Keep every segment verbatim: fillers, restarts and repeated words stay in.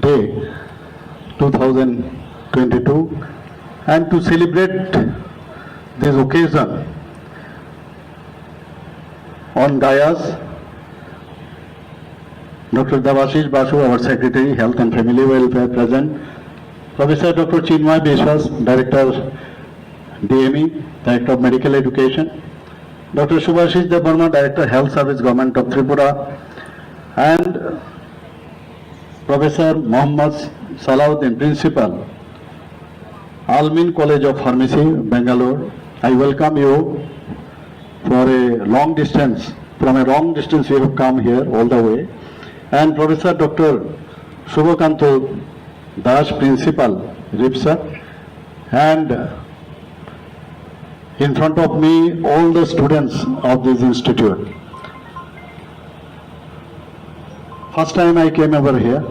Day two thousand twenty-two, and to celebrate this occasion on dais, Doctor Debashish Basu, our Secretary, Health and Family Welfare, present. Professor Doctor Chinmoy Biswas, Director, D M E, Director of Medical Education. Doctor Subhashish Debbarma, Director, Health Service, Government of Tripura, and Professor Mohammad Salahuddin, Principal, Almin College of Pharmacy, Bangalore. I welcome you for a long distance. From a long distance you have come here all the way. And Professor Doctor Shubhakanto Das, Principal, RIPSA, and in front of me, all the students of this institute. First time I came over here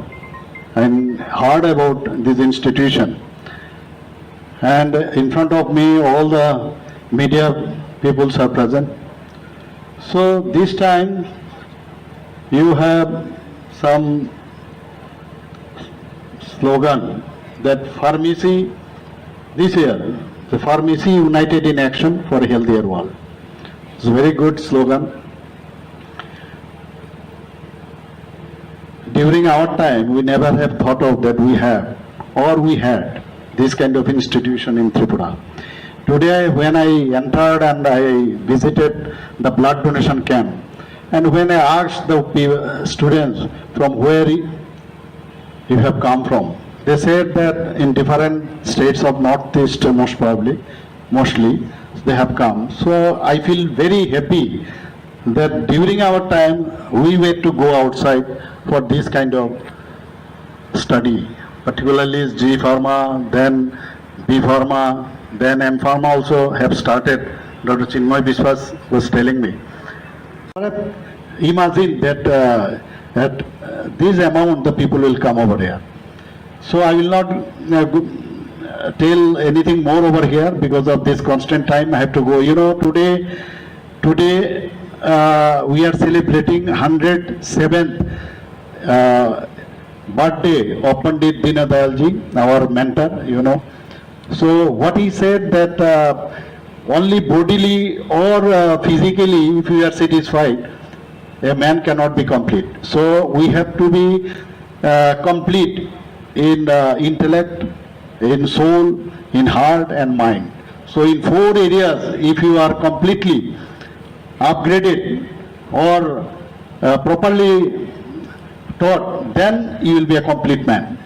and heard about this institution. And in front of me, all the media peoples are present. So this time, you have some slogan that pharmacy, this year, the Pharmacy United in Action for a Healthier World. It's a very good slogan. During our time, we never have thought of that we have, or we had, this kind of institution in Tripura. Today, when I entered and I visited the blood donation camp, and when I asked the pe-, students from where you have come from, they said that in different states of Northeast, most probably, mostly, they have come. So I feel very happy that during our time, we were to go outside for this kind of study, particularly G Pharma, then B Pharma, then M Pharma also have started, Doctor Chinmoy Biswas was telling me. Imagine that, uh, at, uh, this amount the people will come over here. So I will not, uh, go, uh, tell anything more over here because of this constant time. I have to go. You know, today, today, uh, we are celebrating hundred seventh, uh, birthday of Pandit Deen Dayal ji, our mentor, you know. So what he said that, uh, only bodily or, uh, physically, if you are satisfied, a man cannot be complete. So we have to be, uh, complete in, uh, intellect, in soul, in heart and mind. So in four areas, if you are completely upgraded or, uh, properly taught, then you will be a complete man.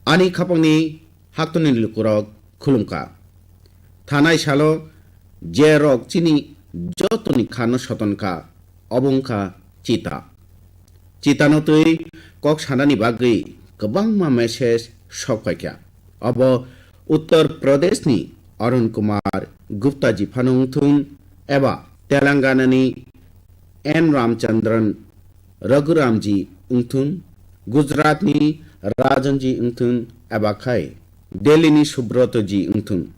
Ani khapangni haktoni lukurok khulumkha. Thanai salo je rok chini jotoni khano sotonkha, obo wngkha chita. Chitano twi kok sanani bagwi kwbangma message sok phaikha. Obo Uttar Pradeshni Arun Kumar Gupta ji phano wngthun eba Telangana ni N Ramchandran Raghuram ji wngthun, Gujarat ni Rajan ji wngthun eba khai Delhi ni Subrata ji wngthun.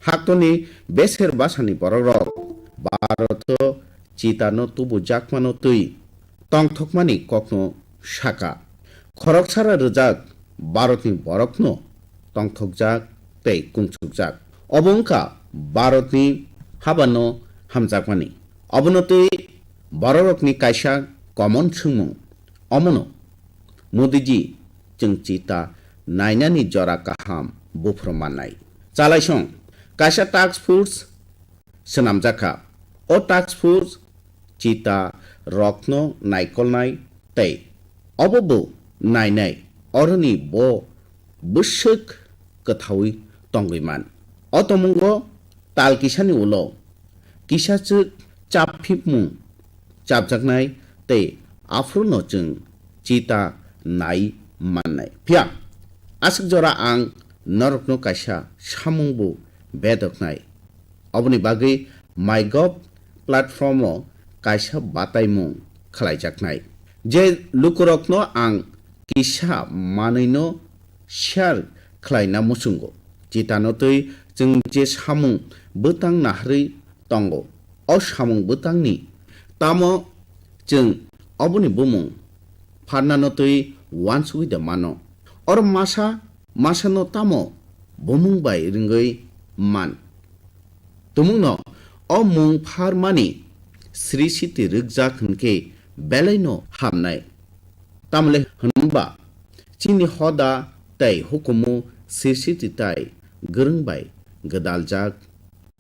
Haktoni beser basani borok rok Bharat o chita no tubu jakmano twi tongthokmani kokno saka. Khoroksara rwjak Bharatni borokno tongthokjak tei kungsukjak. Obo wngkha Bharatni habano hamjakmani. Obono twi bororokni kaisa common swngmung. Omono Modiji chwng chita nainani jora kaham buphuru mannai. Chalaisong kaisa task force swnamjakha. O task force chita rokno naikolnai tei obo bo nainai, oroni bo bwswk kwthaui tongwi man. O tomungo tal kisani ulo kisachwk chapphimung chapjaknai tei aphuru no chwng chita nai mannai. Phiya aswk jora ang norokno kaisa samung bo bedoknai. Oboni bagwi MyGov platform o kaisa bataimung khlaijaknai. Je lukurokno ang kisa manwino share khlaina muchungo. Chitano twi chwng je samung bwtang naharwi tongo, o samung bwtangni tamo chwng oboni bumung pharnano twi uansugwi da mano. Oro masa masano tamo bumung bai rwngwi man. Tumungno o mung pharmani srisiti rwkjak hwnkhe belaino hamnai. Tamle hwnba chini hoda tei hukumu srisiti tai gwrwng bai gwdaljak,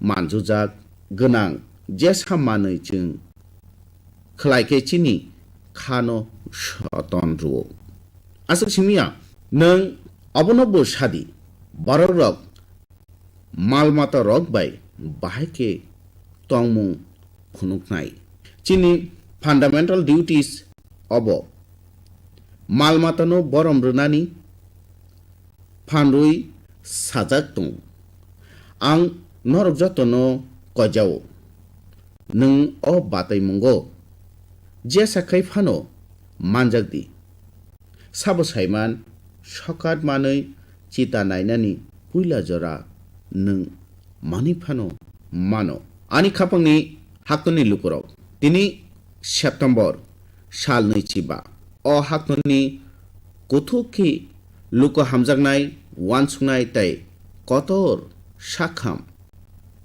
manjujak, gwnang jesa manwi chwng khlai khe chini khano soton rwo. Aswk simiya nwng obono bo sadi, borok rok mal mata rok bai bahai khe tongmung phunuknai. Chini fundamental duties obo mal matano borom rwnani phanrwi sajak tongo. Ang norok jotono koijao. Nwng o bataimungo jesa khai phano manjak di. Sabo saiman, sokat manwi chita nainani puila jora nwng manwi phano mano. Ani khapangni haktoni lukurok, tini September sal nwi chiba. O haktoni kuthuk khe luku hamjaknai, uansuknai tei kotor sakham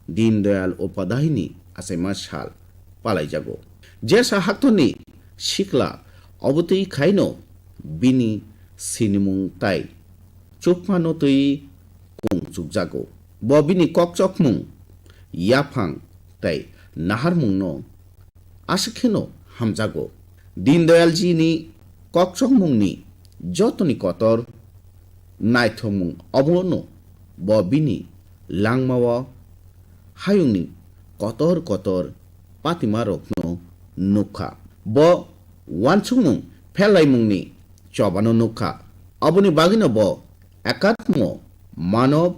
Dindayal Upadhyayni achaima sal palaijago. Jesa haktoni sikla obotwi khaino bini sinimung tai chukmano twi kung chukjago. Bo bini kokchokmung, yaphang tei naharmungno aswk kheno hamjago. Dindayalji ni kokchokmungni jotoni kotor naithokmung obono bo bini langmao hayungni kotor kotor patimarokno nukha. Bo uansukmung pherlaimungni chobano nukha. Aboni bagwino bo ekatmo manob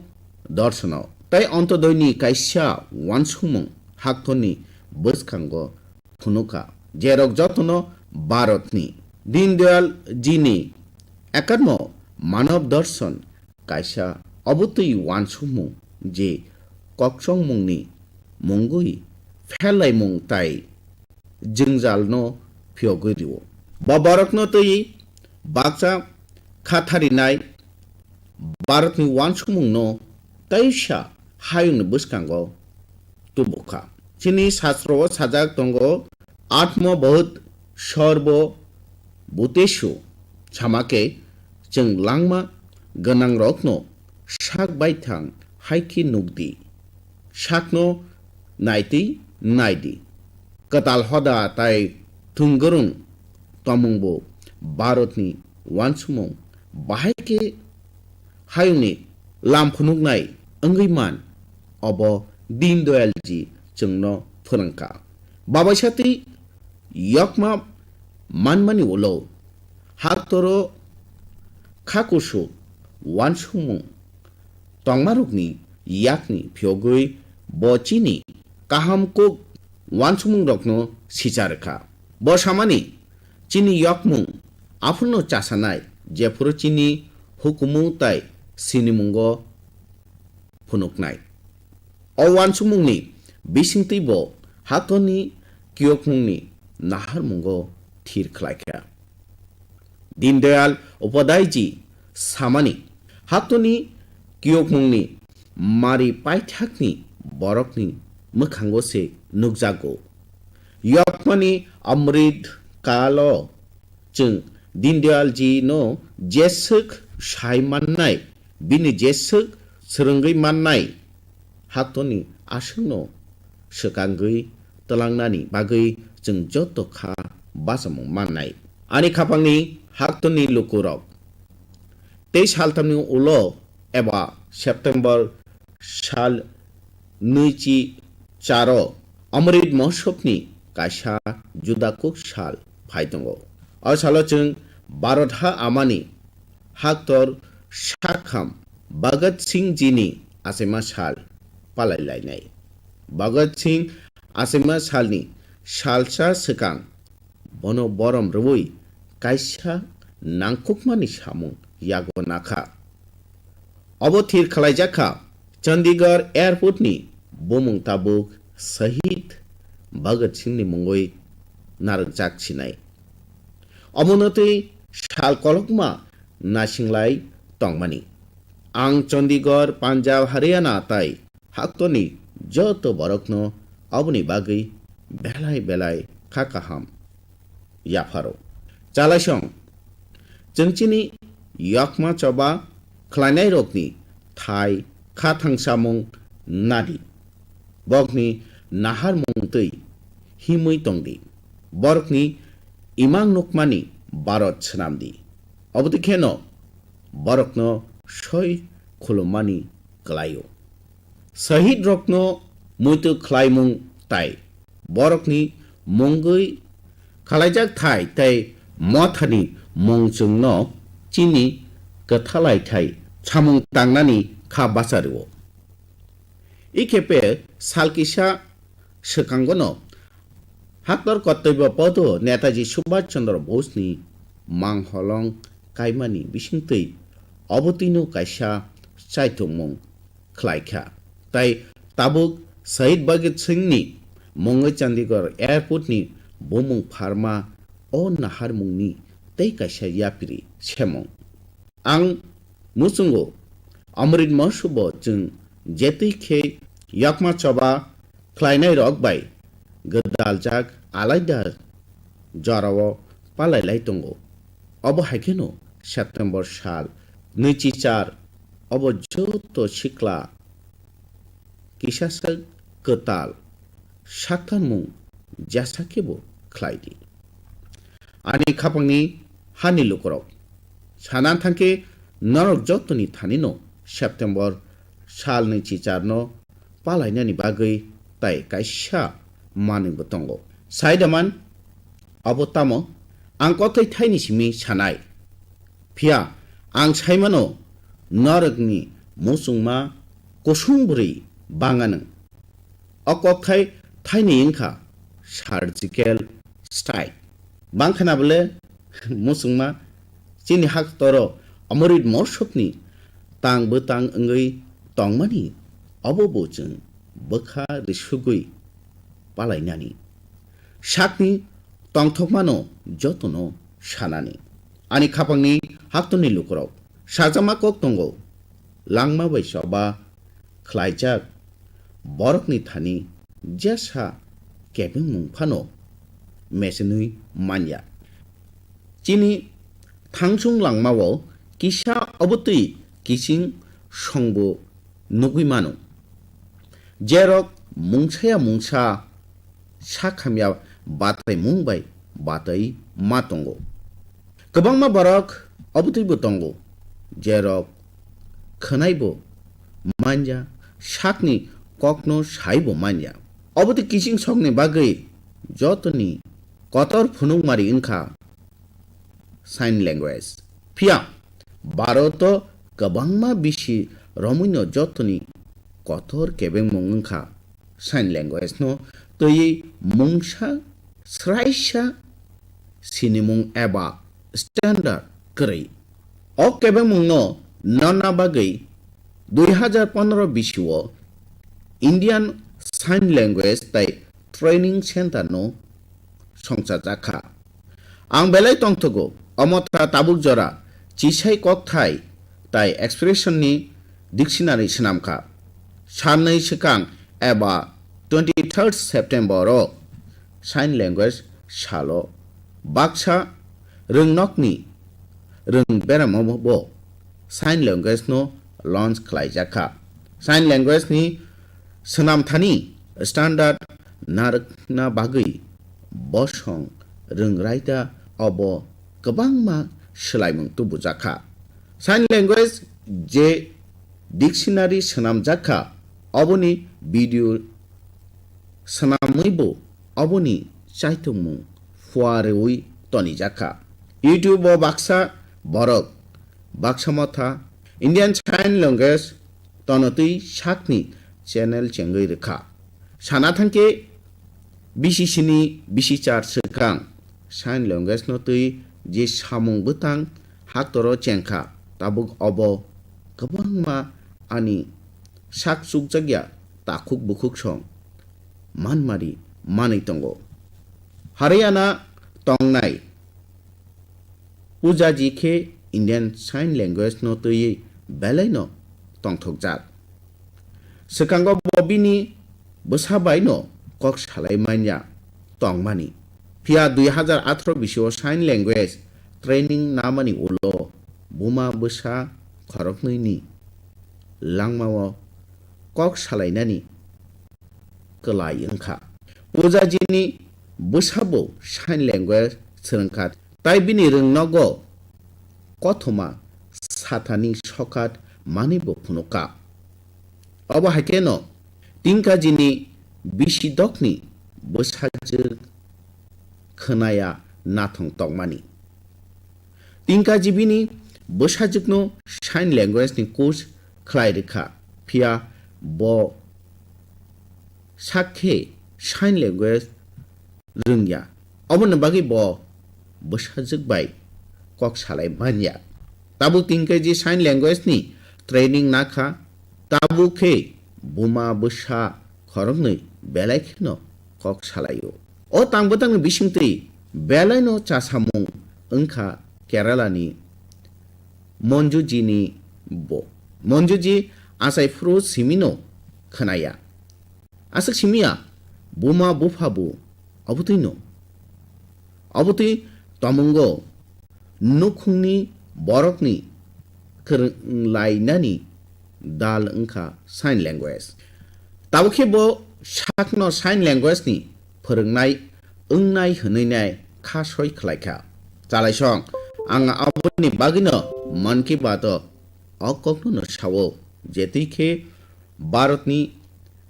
dorsono tei ontodoini kaisa uansukmung haktorni bwskango phunukha, jerok jotono Bharatni. Dindayal jini ekatmo manob dorson kaisa obotwi uansukmung je kokchongmungni mungwi pherlaimung tai jwngjalno phiyogwi rwo. Bo borokno twi baksa khatharinai Bharatni uansukmungno teisa hayungni bwskango tubukha. Chini sastro-o sajak tongo, "Atmo bohut sarbo bhuteshu", sama khe chwng langma gwnangrokno sak baithang hai khe nukdi. Sakno naitwi naidi. Kwtal hoda tai thwngwrwng tongmungbo Bharatni uansukmung bahai khe hayungni lam phunuknai wngwi man, obo Dindayalji chwngno phwrwngkha. Babaisatwi yokma manmani ulo haktoro kha kusu uansukmung tongmarokni yakni phiyogwi bo chini kaham kuk uansukmungrokno sicha rwkha. Bo samani chini yokmung aphurno chasanai, jephuru chini hukumu tai sinimungo phunuknai. O uansukmungni bisingtwi bo haktorni kiyokmungni naharmungo thir khlaikha. Dindayal Upadhyayji samani, haktorni kiyokmungni mari paithakni borokni mwkhango se nukjago. Yokmani Amrit kalo chwng Dindayalji no jeswk sai mannai, bini jeswk swrwngwi mannai, haktorni aswkno swkangwi twlangnani bagwi chwng joto kha bachamung mannai. Ani khapangni haktorni lukurok, tei salthamni ulo eba September sal nwichi charo Amrit Mahotsav ni kaisa juda kuk sal phai tongo. O salo chwng Bharat ha amani haktor sakham Bhagat Singh ji ni achaima sal palai lainai. Bhagat Singh achaima salni salsa swkang bono borom rwui kaisa nangkukmani samung yago nakha. Obo thir khlaijak kha, Chandigarh Airport ni bumung tabuk Shahid Bhagat Singh ni mungwi narwkjak sinai. Omono twi sal kolokma nasinglai tongmani. Ang Chandigarh, Punjab, Haryana tai haktorni joto borokno aboni bagwi belai belai kha kaham yapharo. Chalaisong, chwng chini yakma choba khlainairokni thai kha thangsamung nadi. Bokni naharmung twi himwi tongdi. Borokni imang nukmani Bharat swnamdi. Obotwi kheno borokno soi khulummani kwlaio. Shahid rokno muitu khlaimung tai borokni mungwi khalaijak thai tei mothani mungchwngno chini kwthalai thai samung tangnani kha bacha rwo. Ikhepe sal kisa swkangono haktor kotoiba podo Netaji Subhash Chandra Bose ni mangholong kaimani bisingtwi obotwino kaisa chaithokmung khlaikha. Tai tabuk Shahid Bhagat Singh ni mungwi Chandigarh Airport ni bumung pharma o naharmungni tei kaisa yapri semung. Ang muchungo Amrit Mahotsav o chwng jetwi khe yakma choba khlainairok bai gwdaljak alaida jorao palailai tongo. Obo hai kheno September sal nwichi char obo joto sikla kisasak kwtal sakthangmung jesa khebo khlai di. Ani khapangni hani lukurok, sana thangkhe norok jotoni thanino September salni chicharno palainani bagwi tai kaisa manwinbo tongo. Saidaman abo tamo ang kothai thaini simi sanai. Phiya ang saimano norokni muchungma kusung bwrwi banganw. O kokthai thaini wngkha surgical strike. Bangkhana bole muchungma chini haktoro Amrit Mahotsav ni tang bwtang wngwi tongmani obo bo chwng bwkha risugwi palainani. Sakni tongthokmano jotono sanani. Ani khapangni haktorni lukurok, sajama kok tongo, langma bai choba khlaijak borokni thani jesa kebengmung phano mechenwi manya. Chini thangsung langmao kisa obotwi kiching songbo nugwi mano. Jerok mungsaya mungsa sakhamya bataimung bai batwi ma tongo. Kwbangma borok obotwibo tongo, jerok khwnaibo manya, sakni kokno saibo manya. Obotwi kiching sokni bagwi jotoni kotor phunukmari wngkha sign language. Phiya Bharoto kwbangma bisi romwino jotoni kotor kebengmung wngkha sign language no twiwi mungsa swraisa sinimung eba standard kwrwi. O kebengmung no nana bagwi dui hazar pondro bisio Indian Sign Language tai Training Center no songchajak kha. Ang belai tongthogo, omo ta tabuk jora chisai kokthai tai expression ni dictionary swnam kha. Sanwi swkang eba twenty third September o Sign Language salo baksa rwngnokni rwng beramo bo sign language no launch khlaijakha. Sign language ni swnamthani standard narwkna bagwi bosong rwngrai da obo kwbangma swlaimung tubujakha. Sign language je dictionary swnamjakha, oboni video swnamwibo oboni chaitokmung phuarwi tonijakha. YouTube o baksa borok baksa motha Indian Sign Language tonotwi sakni channel chengwi rwkha. Sana thangkhe B C C ni bisi char swkang sign language no twi je samung bwtang haktoro chengkha, tabuk obo kwbangma ani sak chukjakya takhuk bukhuk song manmari manwi tongo. Haryana tongnai Pujaji khe Indian Sign Language no twiwi belai no tongthokjak. Swkango bo bini bwsa bai no kok salai manya tongmani. Phiya dui hazar atharo bisio Sign Language training namani ulo buma bwsa khoroknwi ni langmao kok salainani kwlai wngkha. Pujajini bwsabo sign language swrwngkha, tai bini rwngnogo kothoma sathani sokat manwibo phunukha. Obo hai kheno Tingkajini bisi dokni bwsajwk khwnaya nathong tongmani. Tingkaji bini bwsajwkno sign language ni course khlai rwkha, phiya bo sak khe sign language rwngya. Oboni bagwi bo bwsajwk bai kok salai manya. Tabuk Tingkaji sign language ni training nakha, tabuk khe buma bwsa khoroknwi belai kheno kok salaio. O tang bwtangni bisingtwi belaino chasamung wngkha Kerala ni Monjuji ni bo. Monjuji achai phuru simino khwnaya. Aswk simiya buma bupha bo obotwino. Obotwi tomungo nukhungni borokni kwrwnglainani dal wngkha sign language. Tabuk khe bo sakno sign language ni phwrwngnai wngnai hwnwi nai kha soi khlai kha. Chalaisong, ang aboni bagwino Mann Ki Baat o o kokno no sao, je twi khe Bharatni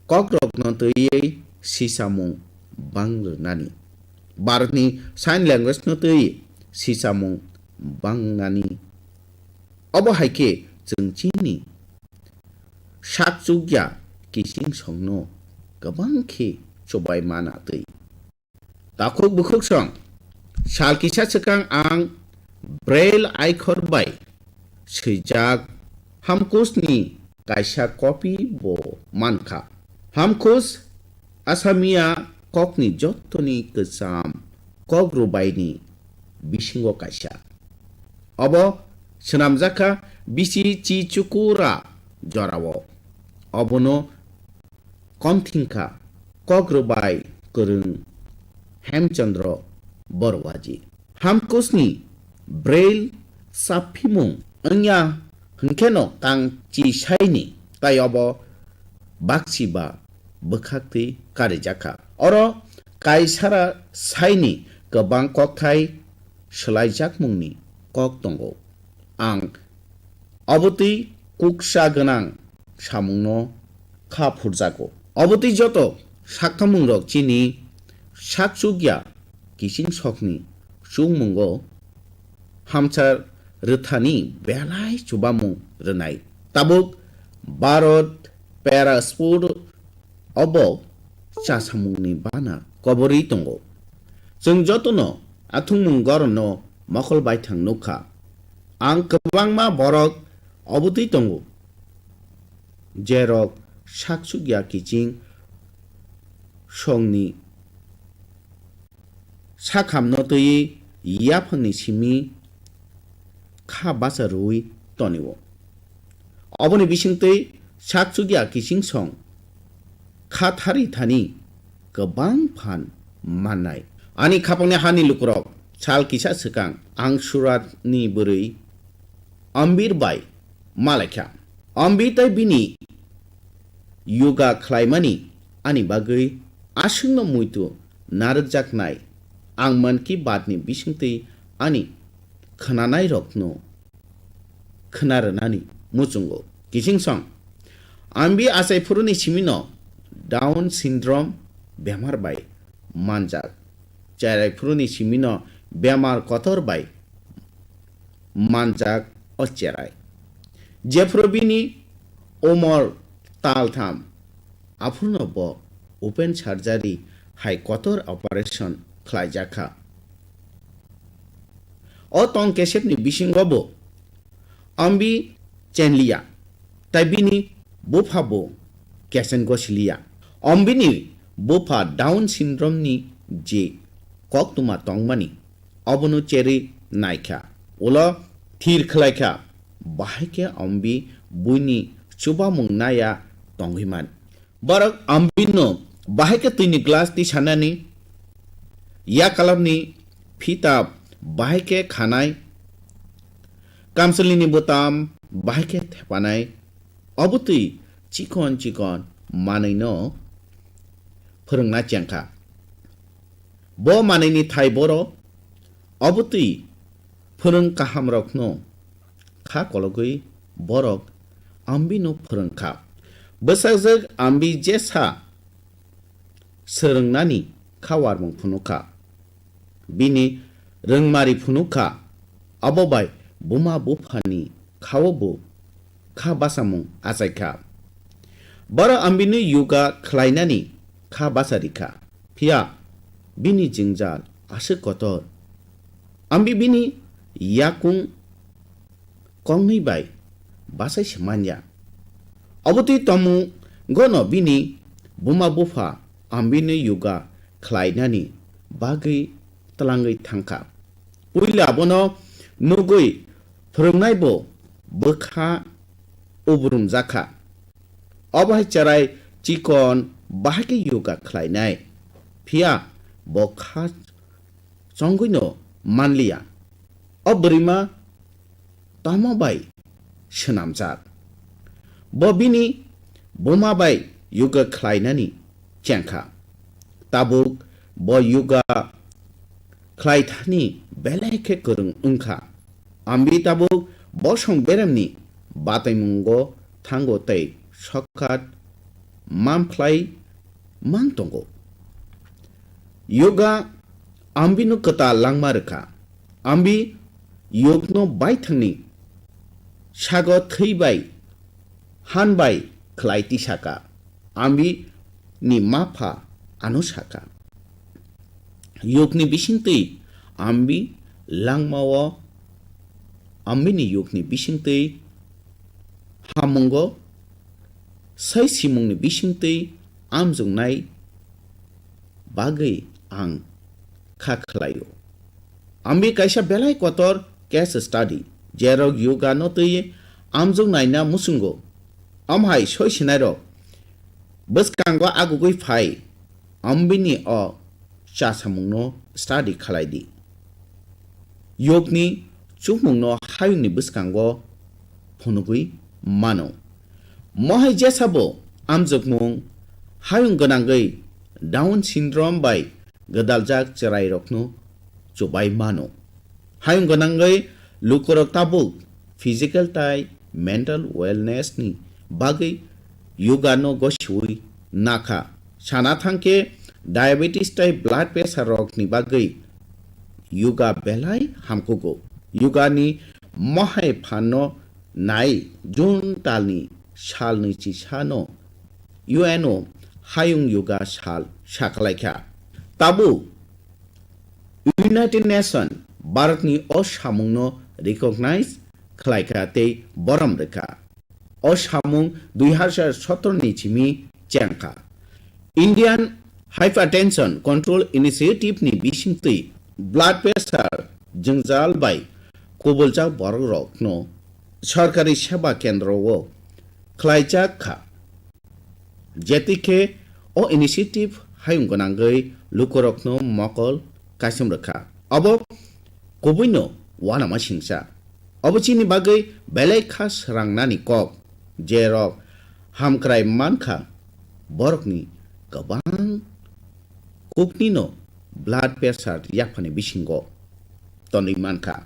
kokrokno twiwi sisamung bang rwnani, Bharatni sign language no twiwi sisamung bangnani. Obo hai khe chwng chini sak chukya kiching songno kwbang khe chubai mana twi. Takhuk bukhuk song, sal kisa swkang ang Braille aikhor bai swijak Hamkus ni kaisa copy bo mankha. Hamkus Asamiya kokni jottoni kwcham kok rwbaini bisingo kaisa. Obo swnamjakha bisi chi chukura jorao. Obono komthingkha kok rwbai kwrwng Hemchandra Baruaji. Hamkusni Braille saphimung wngya hwnkheno kang chi saini tai obo bakchi ba bwkhaktwi karijakha. Oro kaisara saini kwbang kokthai swlaijakmungni kok tongo. Ang obotwi kuksa gwnang samungno kha phurjago. Obotwi joto sakhamungrok chini sak chukya kiching sokni chukmungo hamchar rwthani belai chubamung rwnai. Tabuk Bharat Para Sport obo chasamungni bana koborwi tongo. Chwng jotono athungmung goronno mokol baithang nukha. Ang kwbangma borok obotwi tongo, jerok sak chukya kiching songni sakhamno twiwi yaphangni simi kha bacha rwui tonio. Oboni bisingtwi sak chukya kiching song kha thari thani kwbang phan mannai. Ani khapangni hani lukurok, Sal kisa swkang ang Suratni bwrwi Ambir bai malaikha. Ambi tei bini yoga khlaimani ani bagwi aswkno muitu narwkjaknai. Ang Mann Ki Baat ni bisingtwi ani khwnanairokno khwnarwnani muchungo. Kichingsong, Ambi achai phuruni simino Down syndrome bemar bai manjak. Cherai phuruni simino bemar kotor bai manjak o cherai. Jephuru bini umor taltham, aphurno bo open surgery hai kotor operation khlaijakha. O tong kesepni bisingo bo Ambi chenliya, tai bini bupha bo kesen gosiliya. Ambini bupha Down syndrome ni je koktwma tongmani, obono cherwi naikha, ulo thir khlaikha, bahai khe Ambi buini chubamung naya tongwi man. Borok Ambino bahai khe twini glass tisanani, yakalapni phita bahai khe khanai, kamchlini bwtam bahai khe thepanai, obotwi chikon chikon manwino phwrwngna chengkha. Bo manwini thai boro obotwi phwrwng kahamrokno kha kologwi borok Ambino phwrwngkha. Bwsajwk Ambi jesa swrwngnani kha warmung phunukha. Bini rwngmari phunukha, abo bai buma buphani khao bo kha basamung achaikha. Boro Ambino yoga khlainani kha basa rikha. Phiya bini jwngjal aswk kotor. Ambi bini yakung kongnwi bai bachai se manya. Obotwi tongmung gono bini buma bupha Ambino yoga khlainani bagwi twlangwi thangkha. Puila bono nugwi phwrwngnai bo bwkha ubrumjakha. Obo hai cherai chikon bahai khe yoga khlainai. Phiya bo kha chongwino manliya. O bwrwima tamo bai swnamjak. Bo bini buma bai yoga khlainani chengkha. Tabuk bo yoga khlaithani belai khe kwrwng wngkha. Ambi tabuk bosong beremni bataimungo thango tei shortcut man phlai mang tongo. Yoga Ambino kwtal langma rwkha. Ambi yogno baithangni sago thwi bai han bai khlai tisaka. Ambi ni mapha ano saka. Yogni bisingtwi Ambi langmao, Ambini yogni bisingtwi hamungo sai simungni bisingtwi amjwngnai bagwi ang kha khlaio. Ambi kaisa belai kotor case study, jerok yoga no twi amjwng naina muchungo. Amhai soi sinairok bwskango agugwi phai, Ambini o chasamungno study khlai di. Yogni chukmungno hayungni bwskango phunugwi mano. Mohai jesabo amjokmung hayung gwnangwi Down syndrome bai gwdaljak chwrairokno chubai mano. Hayung gwnangwi lukurok tabuk physical tai mental wellness ni bagwi yoga no gosiwi nakha. Sana thangkhe diabetes tai blood pressure rok ni bagwi yoga belai hamkugo. Yoga ni mohai phan no nai June tal ni sal nwichi sano U N O hayung yoga sal sakalaikha. Tabuk United Nation Bharatni o samungno recognize khlaikha tei borom rwkha. O samung dui hazar sotoro ni simi chengkha. Indian Hypertension Control Initiative ni bisingtwi blood pressure jwngjal bai kubuljak borokrokno sorkari seba kendro o khlaijak kha. Jetikhe o initiative hayung gwnangwi lukurokno mokol kaichom rwkha. Obo kubuino uanama singsa. Obo chini bagwi belai kha srangnani kok, jerok hamkrai mankha borokni kwbang kuknino blood pressure yaphani bisingo tonwi mankha.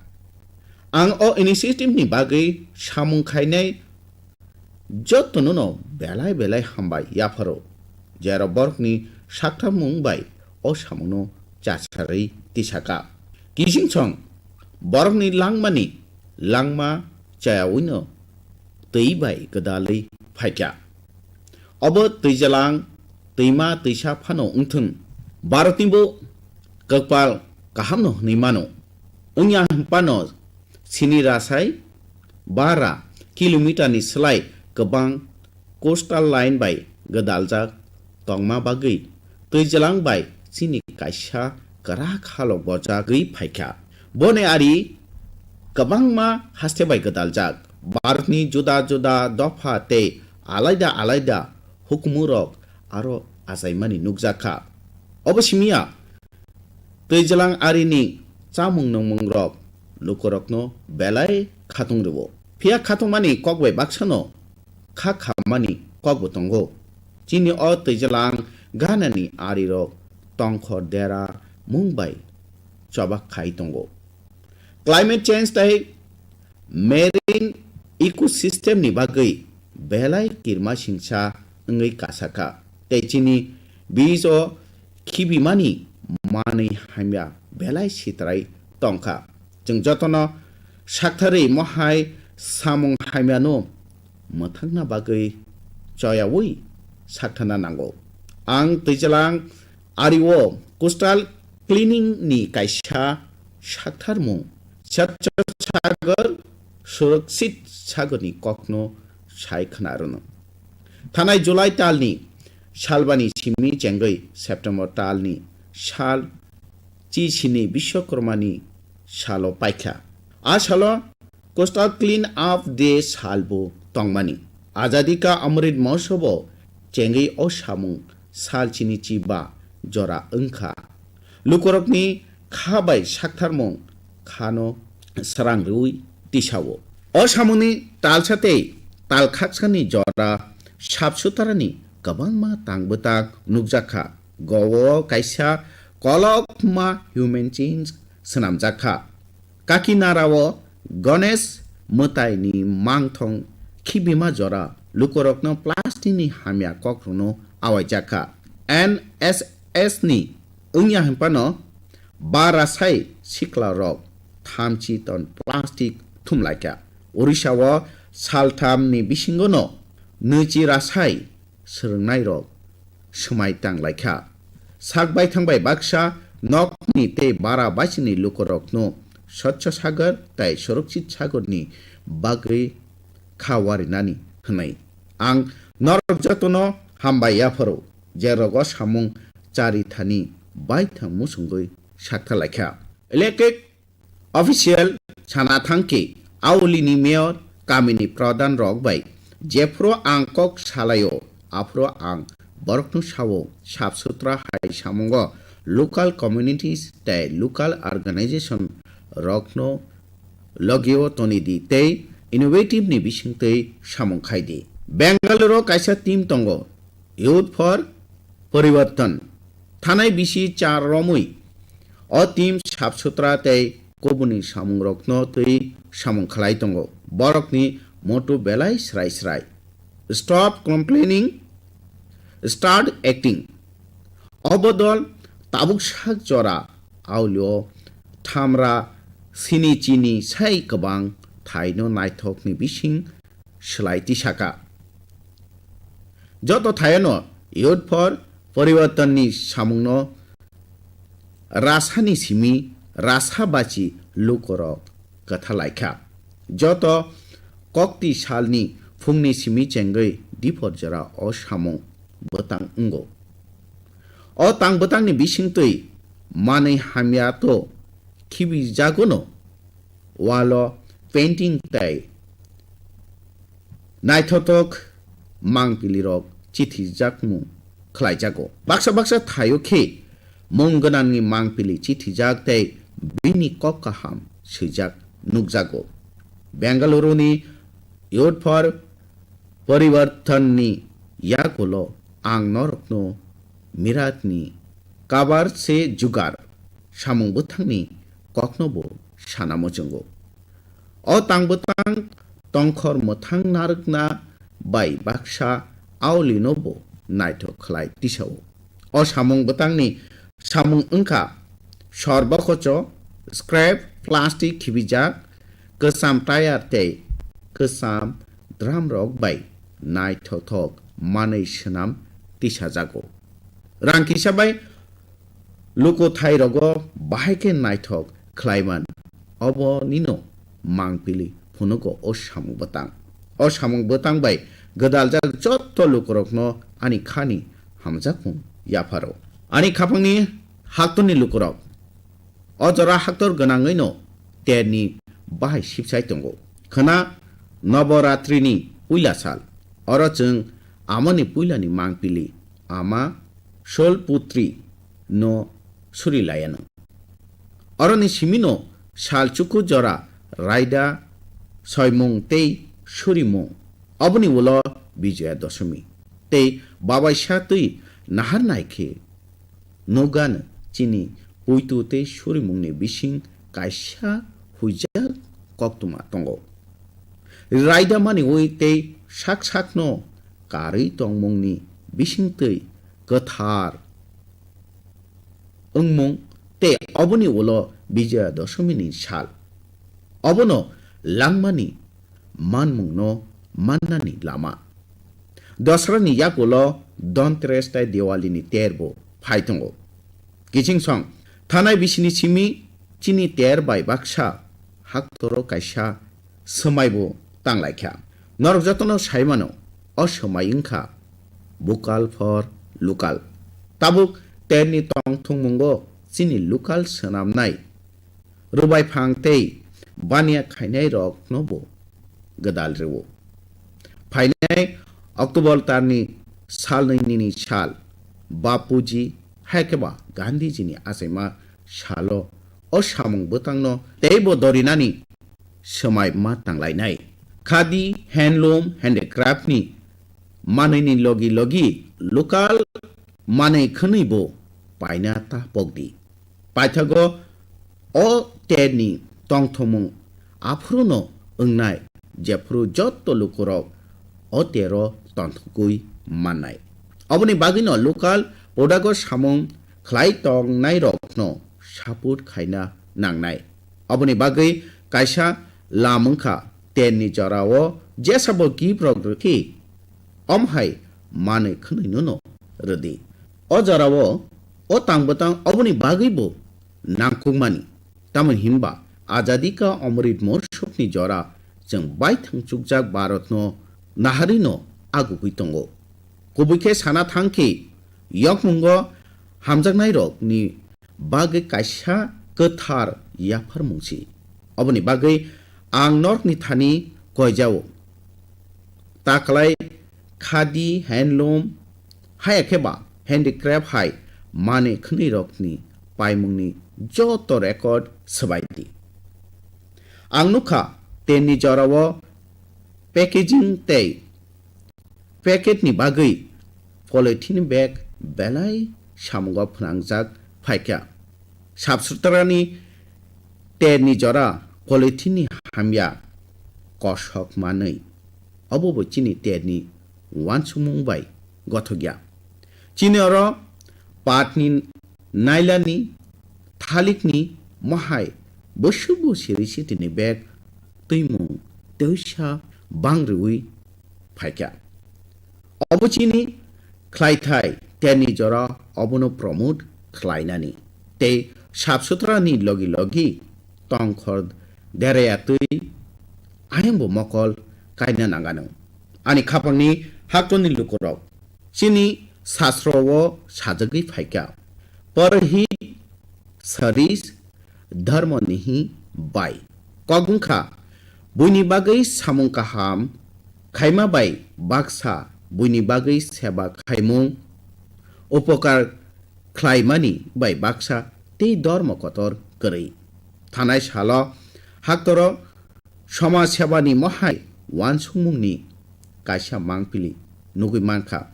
Ang o initiative ni bagwi samung khainai jotono no belai belai hambai yapharo, jerok borokni saktharmung bai o samungno chasarwi tisaka. Kising song borokni langmani langma chayawino twi bai gwdalwi phaikha. Obo twijalang twima twisa phano wngthwng, Bharatni bo kwpal kahamno hwnwi mano. Wngya hwnphano chini rasai bara kilometer ni slai kwbang coastal line bai gwdaljak tongma bagwi twijalang bai chini kaisa kwrak halok bojagwi phaikha. Boni ari kwbangma haste bai gwdaljak. Bharatni juda juda dopha tei alaida alaida hukumurok aro achaimani nukjakha. Obo simiya twijalang arini chamung nungmungrok lukurokno belai khatung rwo. Phiya khatungmani kok bai baksano kha khammani kokbo tongo. Chini o twijalang ganani arirok tongkhor dera mung bai chobak khai tongo. Climate change tei marine ecosystem ni bagwi belai kirma singsa wngwi kasakha. Tei chini bijo khibimani manwi hamya belai sitrai tongkha. Chwng jotono saktharwi mohai samung hamyano mwthangna bagwi choyawi sakthana nango. Ang twijalang ario coastal cleaning ni kaisa saktharmung Swachh Sagar Surakshit Sagar ni kokno sai khna rwno. Thanai July talni salbani simi chengwi September talni sal chi sini Bishwakarmani salo paikha. A salo Coastal Clean Up Day salbo tongmani. Azadi Ka Amrit Mahotsav o chengwi o samung sal chini chi ba jora wngkha. Lukurokni kha bai saktharmung khano srang rwui tisao. O samungni talsa tei tal khaksani jora sap sutarani kwbangma tang bwtang nukjakha. Gowo kaisa kolokma human chains swnamjakha. Kakinarao Ganesh mwtaini mangthong khibima jora lukurokno plastic ni hamya kokrokno awaijakha. N S S ni wngya hwnphano bara sai sikla rok thamchi ton plastic thumlaikha. Orissa o saltham ni bisingo no nwichi rasai swrwngnairok swmai tanglaikha. Sak baithang bai baksa nokni tei bara baisini lukurokno Swachh Sagar tei Surakshit Sagar ni bagwi kha warinani hwnwi. Ang norok jotono hambai yapharo, je rogo samung chari thani baithang musungwi saktharlaikha. Elected official sana thangkhe aulini mayor kamini pradhan rok bai jephuru ang kok salaio aphuru ang borokno sao sap sutra hai samungo local communities tei local organization rokno logio tonidi tei innovative ni bisingtwi samung khaidi. Bangalore o kaisa team tongo, Youth for Poribartan. Thanai bisi char romwi o team sap sutra tei kubuni samungrokno twi samung khlai tongo. Borokni motto belai srai srai. Stop complaining, start acting. O bodol tabuk sak jora aulio thamra sini chini sai kwbang thaino naithokni bising swlai tisaka. Joto thayano Youth for Poribartanni samungno rasani simi rasa bachi lukorok kwthalaikha. Joto kokti salni phungni simi chengwi diphor jora o samung bwtang wngo. O tang bwtangni bisingtwi manwi hamya to khibijagono walo painting tei naithothok mangpilirok chithijakmung khlaijago. Baksa baksa thaio khe mung gwnangni mangpili chithijak tei bini kok kaham swijak nukjago. Bengaluru ni Youth for Poribarthan ni yagulo ang norokno Mirat ni Kabar se Jugar samung bwthangni kokno bo sana muchungo. O tang bwtang tongkhor mwthang narwkna bai baksa aulino bo naithok khlai tisao. O samung bwtangni samung wngkha sor bokocho, scrap plastic khibijak, kwcham tayar tei kwcham drum rok bai naithothok manwi swnam tisajago. Rang kisa bai lukuthai rogo bahai khe naithok khlaiman, obo nino mangpili phunugo o samung bwtang. O samung bwtang bai gwdaljak jotto lukurokno ani khani hamjakmung yapharo. Ani khapangni haktorni lukurok, o jora haktor gwnangwino terni bahai sibsai tongo. Khwna Noboratrini puila sal. Oro chwng amoni puilani mangpili ama Sholputri no suri laianw. Oroni simino sal chuku jora raida soimung tei surimung. Oboni ulo Bijoya Dosomi. Tei babaisa twi nahar nai khe nukgano chini puitu tei surimungni bising kaisa huijak koktwma tongo. Raida maniwi tei sak sakno karwi tongmungni bisingtwi kwthar wngmung tei oboni ulo Bijoya Doshomini sal. Obono langmani manmungno mannani lama. Dosrani yagulo Dhanteres tei Diwalini ter bo phai tongo. Kiching song thanai bisini simi chini ter bai baksa haktoro kaisa swmai bo tanglaikha. Norok jotono sai mano, o swmai wngkha vocal for local. Tabuk terni tongthokmungo chini local swnamnai rwbai phang tei baniya khainai rokno bo gwdal rwo. Phainai October tarni salnwi nini sal Bapuji hai khe ba Gandhiji ni achaima salo o samung bwtangno teibo dorinani swmai ma tanglainai. Khadi, handloom, handicraft ni manwini logi logi local manwi khwnwi bo paina ta pokdi. Paithago o terni tongthokmung aphuruno wngnai, jephuru jotto lukurok o tero tongthokgwi mannai. Oboni bagwino local product-o samung khlai tongnairokno support khaina nangnai. Oboni bagwi kaisa lam wngkha, terni jorao jesabo gift rok rwkhe, omhai manwi khwnwino no rwdi. O jorao o tang bwtang oboni bagwi bo nangkukmani. Tamoni hinba Azadi ka Amrit Mahotsav ni jora chwng baithang chukjak Bharat no naharwi no agugwi tongo. Kubui khe sana thang khe, yokmungo hamjaknairokni bagwi kaisa kwthar yapharmung si. Oboni bagwi ang norokni thani koijao. Taklai khadi, handloom, haya khe ba handicraft hai manwi khwnwirokni paimungni joto record swbai di. Ang nukha, tenni jorao packaging tei packet ni bagwi polythene bag belai samungo phwnangjak phaikha. Sap sutrani terni jora polythene ni hamya kosok manwi. Obo bo chini terni uansukmung bai gothokya. Chini oro patni nailani, thalikni mohai bwswk bo siri sitini bag, twimung, twisa bang rwui phaikha. Obo chini khlaithai, terni jora obono promote khlainani tei sap sutrani logi logi tongkhor derayatwi ayangbo mokol kaina nangano. Ani khapangni haktorni lukurok, chini sasro o sajagwi phaikha, "Parhit saris dharmo nihi bai." Kok wngkha, buini bagwi samung kaham khaima bai baksa, buini bagwi seba khaimung, upokar khlaimani bai baksa tei dormo kotor kwrwi. Thanai salo haktoro Somaj sebani mohai uansukmungni kaisa mangpili nugwi mankha.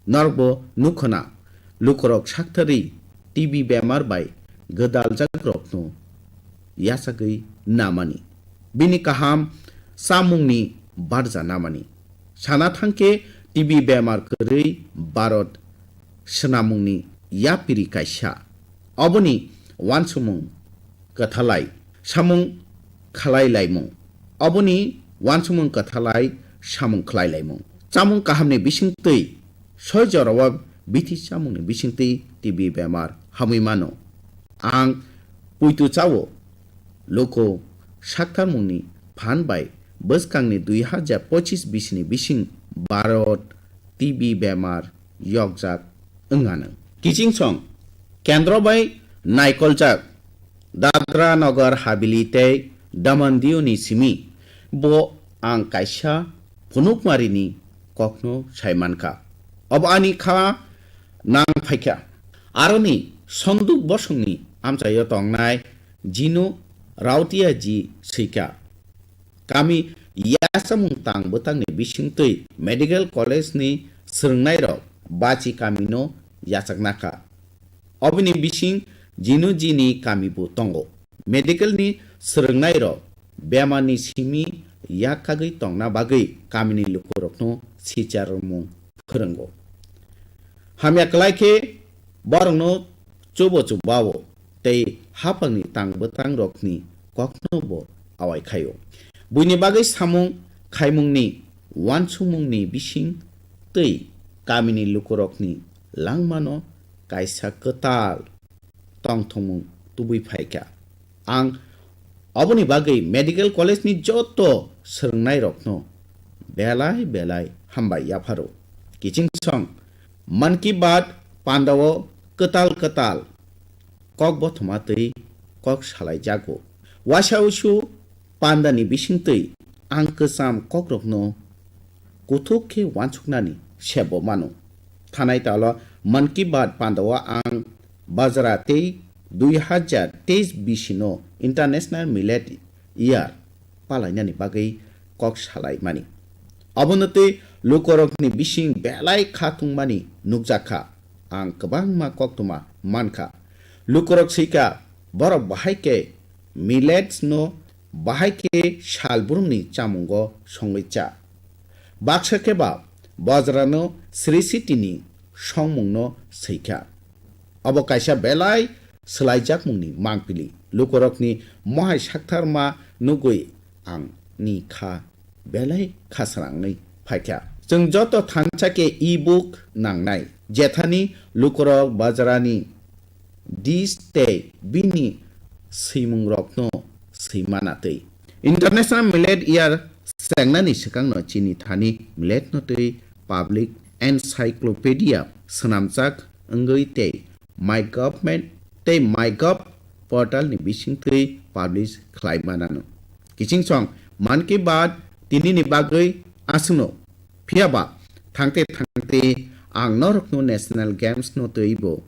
Norokbo nukkhwna, lukurok saktharwi T B bemar bai gwdaljakrokno yachagwi namani, bini kaham chamungni barja namani. Sana thangkhe T B bemar kwrwi Bharat swnamungni yapiri kaisa. Oboni uansukmung kwthalai samung khlai laimung. Oboni uansukmung kwthalai samung khlai laimung. Chamung kahamni bisingtwi soi jorao bithi chamungni bisingtwi T B bemar hamwi mano. Ang puitu chao, luku saktharmungni phan bai bwskangni dui hajar pochis bisini bising Bharat T B bemar yokjak wngano. Kiching song kendro bai naikoljak Dadra Nagar Haveli tei Daman Diu ni simi bo ang kaisa phunukmarini kokno sai mankha. Obo ani kha nang phaikha. Aroni Sonduk Bosongni amchaio tongnai Jinu Rautiaji swikha. Kami yachamung tang bwtangni bisingtwi medical college ni swrwngnairok bachi kamino yachaknakha. Oboni bising Jinu Jini kamibo tongo. Medical ni swrwngnairok bemarni simi yak kagwi tongna bagwi kamini lukurokno sicharmung phwrwngo. Hamya kwlai khe borokno chubo chubao tei haphangni tang bwtangrokni kokno bo awai khaio. Buini bagwi samung khaimungni uansukmungni bising twi kamini lukurokni langmano kaisa kwtal tongthokmung tubui phaikha. Ang oboni bagwi medical college ni joto swrwngnairokno belai belai hambai yapharo. Kiching song Mann Ki Baat pandao kwtal kwtal kok bothoma twi kok salai jago. Waisa usu pandani bisingtwi ang kwcham kokrokno kuthuk khe uansuknani sebo mano. Thanai talo Mann Ki Baat pandao ang bajra tei dui hajar teis bisino International Millet Year palainani bagwi kok salaimani. Abono tei lukurokni bising belai kha tungmani nukjakha. Ang kwbangma koktwma mankha. Lukurok swikha, borok bahai khe millets no bahai khe sal brumni chamungo songwi cha. Baksa khe ba bajrano Sri City ni songmungno swikha. Obo kaisa belai swlaijakmungni mangpili. Lukurokni mohai saktharma nugwi ang ni kha belai khasrangwi phaikha. Chwng joto thansa khe e-book nangnai, jethani lukurok bajrani dis tei bini swimungrokno swimana twi. International Millet Year chengnani swkangno chini thani millet no twi public encyclopedia swnamjak wngwi tei My Government tei MyGov portal ni bisingtwi publish khlai manano. Kiching song Mann Ki Baat tinini bagwi aswkno. Phiya ba thangte thangte ang norokno National Games no twibo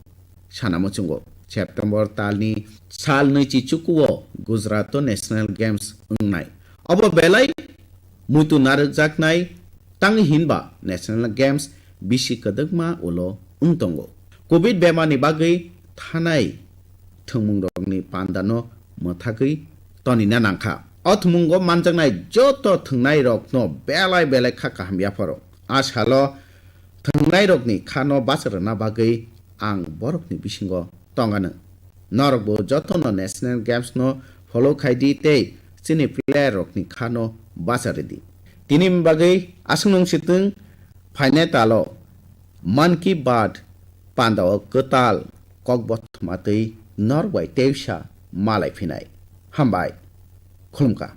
sana muchungo. September talni sal nwichi chukuo Gujarat o National Games wngnai. Obo belai muitu narwkjaknai tangwi hinba National Games bisi kwdwkma ulo wng tongo. Covid bemarni bagwi thanai thwngmungrokni pandano mwthagwi tonina nangkha. O thwngmungo manjaknai joto thwngnairokno belai belai kha kaham yapharo. A salo thwngnairokni khano bacha rwna bagwi ang borokni bisingo tongano. Norokbo jotono National Games no follow khai di tei chini player rokni khano bacha rwdi. Tini bagwi aswk nung sitwng phainai talo Mann Ki Baat pandao kwtal kokbothoma twi norok bai tewsa malai phinai. Hambai. Khulumkha.